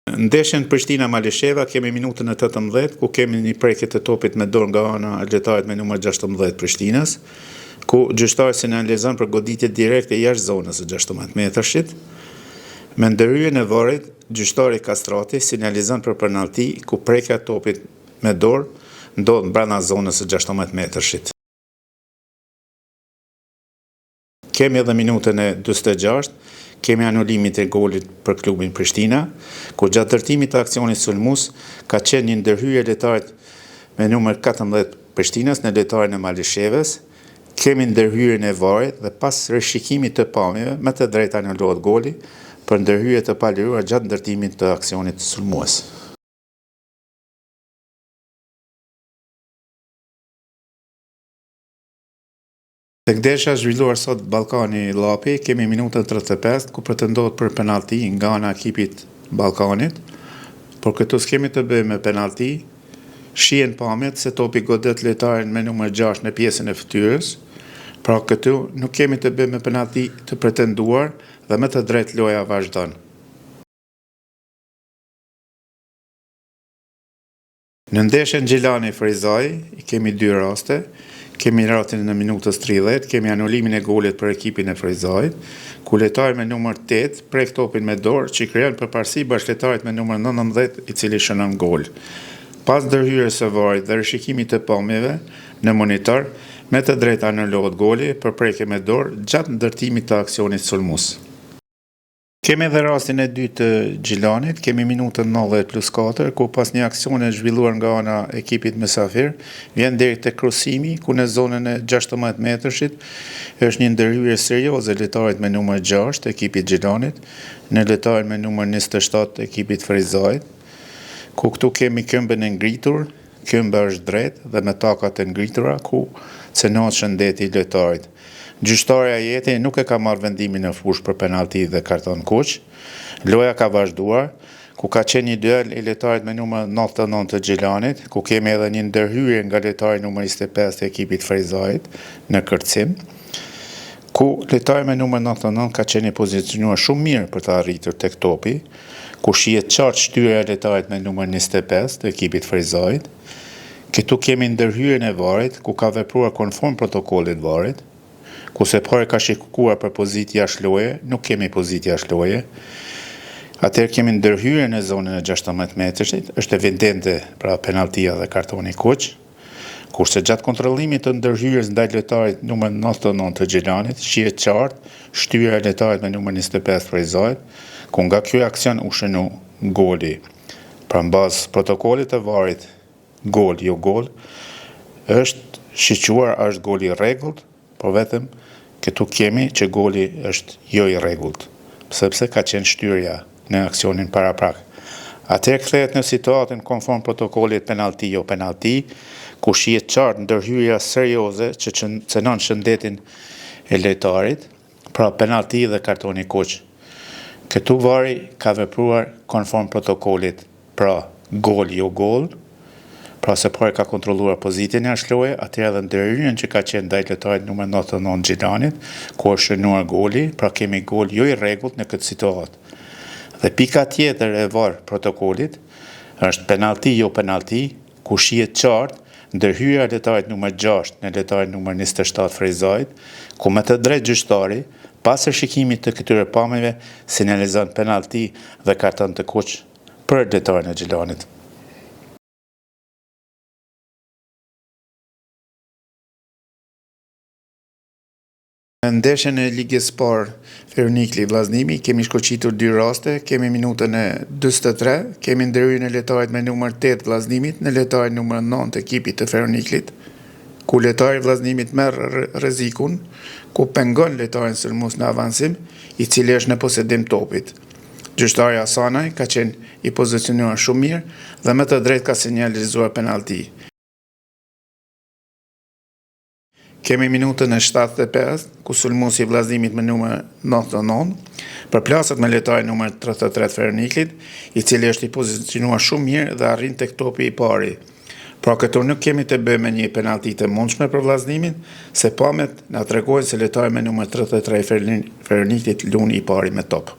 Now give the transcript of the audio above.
Në ndeshjen Prishtina-Malisheva kemi minutën e 18 ku kemi një prekje të topit me dorë nga ana e lojtarit me numër 16 Prishtinës, ku gjyqtari sinjalizon për goditje direkte jashtë zonës së 16 metërshit. Me ndërhyrjen e VAR-it, gjyqtari Kastrati sinjalizon për penallti ku prekja e topit me dorë ndodh brenda zonës së 16 metërshit. Kemi edhe minutën e 46, kemi anulimin e golit për klubin Prishtina, ku gjatë ndërtimit të aksionit sulmues ka qenë një ndërhyrje e lojtarit me numër 14 Prishtinës në lojtarin e Malishevës, kemi ndërhyrjen e VAR-it dhe pas rishikimit të pamjeve me të drejtë anulohet goli për ndërhyrje të palejuar gjatë ndërtimit të aksionit sulmues. Tek ndeshja e zhvilluar sot Ballkani Llapi, kemi minutën 35 ku pretendohet për penallti nga ana e ekipit Ballkanit, por këtu s'kemi të bëjmë me penallti. Shihen pamjet se topi godet lojtarin me numër 6 në pjesën e fytyrës. Pra këtu nuk kemi të bëjmë me penallti të pretenduar dhe me të drejtë loja vazhdon. Në ndeshjen Gjilani Ferizaj kemi dy raste. Kemi rastin në minutës 30, kemi anulimin e golit për ekipin e Ferizajt, ku lojtari me numër 8 prek topin me dorë që i krijon përparësi bashkëlojtarit me numër 19 i cili shënon gol. Pas ndërhyrjes së VAR-it dhe rishikimit të pamjeve në monitor, me të drejtë anulohet goli për prekje me dorë gjatë ndërtimit të aksionit sulmues. Kemi edhe rastin e dytë të Gjilanit, kemi minutën 90 plus 4, ku pas një aksioni zhvilluar nga ana e ekipit mysafir, vjen deri te krosimi, ku në zonën e 16 metërshit është një ndërhyrje serioze e lojtarit me numër 6 të ekipit Gjilanit, në lojtarin me numër 27 të ekipit Ferizajt, ku këtu kemi këmbën e ngritur, Këmba është drejt dhe me takat e ngritura ku cenohet shëndeti i lojtarit. Gjyqtari Ajeti nuk e ka marrë vendimin në fushë për penallti dhe karton kuq. Loja ka vazhduar, ku ka qenë një duel i lojtarit me numër 99 të Gjilanit, ku kemi edhe një ndërhyrje nga lojtari numër 25 të ekipit Ferizajt në kërcim, ku lojtari me numër 99 ka qenë i pozicionuar shumë mirë për të arritur tek topi, ku shihet qartë shtyrja e lojtarit me numër 25 të ekipit Ferizajt. Këtu kemi ndërhyrjen e VAR-it, ku ka vepruar konform protokollit VAR-it, ku së pari ka shikuar për pozitë jashtë loje, nuk kemi pozitë jashtë loje. Atëherë kemi ndërhyrjen në zonën e 16 metrëshit, është evidente pra penalltia dhe kartoni i kuq. Kurse gjatë kontrollimit të ndërhyrjes ndaj lojtarit numër 99 të Gjilanit, shihet qartë shtyrja e lojtarit me numër 25 Ferizajt, ku nga ky aksion u shënu goli. Pra në bazë protokollit të VAR-it, gol jo gol, është shiquar a është goli i rregullt, por vetëm këtu kemi që goli është jo i rregullt, sepse ka qenë shtyrja në aksionin paraprak. Atëherë kthehet në situatën konform protokollit penallti jo penallti, ku shihet qartë ndërhyrja serioze që cenon shëndetin e lojtarit, pra penallti dhe kartoni i kuq. Këtu VAR-i ka vepruar konform protokollit Pra, gol jo gol, pra së pari ka kontrolluar pozitën jashtë loje, atëherë edhe ndërhyrjen që ka qenë ndaj lojtarit numër 99 Gjilanit, ku është shënuar goli, pra kemi gol jo i rregullt në këtë situatë. Dhe pika tjetër e VAR protokollit është penallti jo penallti, ku shihet qartë ndërhyrja e lojtarit numër 6 në lojtarin numër 27 Ferizajt, ku me të drejtë gjyqtari, pas rishikimit të këtyre pamjeve, sinjalizon penallti dhe karton të kuq për lojtarin e Gjilanit. Në ndeshjen e Ligës së Parë Feronikli Vllaznimi kemi shkoqitur dy raste, kemi minutën e 43, kemi ndërhyrjen e lojtarit me numër 8 Vllaznimit në lojtarin numër 9 të ekipit të Feroniklit, ku lojtari i Vllaznimit merr rrezikun, ku pengon lojtarin sulmues në avansim, i cili është në posedim topit. Gjyqtari Hasanaj ka qenë i pozicionuar shumë mirë dhe me të drejtë ka sinjalizuar penallti. Kemi minutën e 75, ku sulmuesi i Vllaznimit me numër 99 përplaset me lojtarin numër 33 të Feroniklit, i cili është i pozicionuar shumë mirë dhe arrin tek topi i pari. Pra këtu nuk kemi të bëjmë me një penallti të mundshme për Vllaznimin, se pamjet na tregojnë se lojtari me numër 33 i Feroniklit luan i pari me top.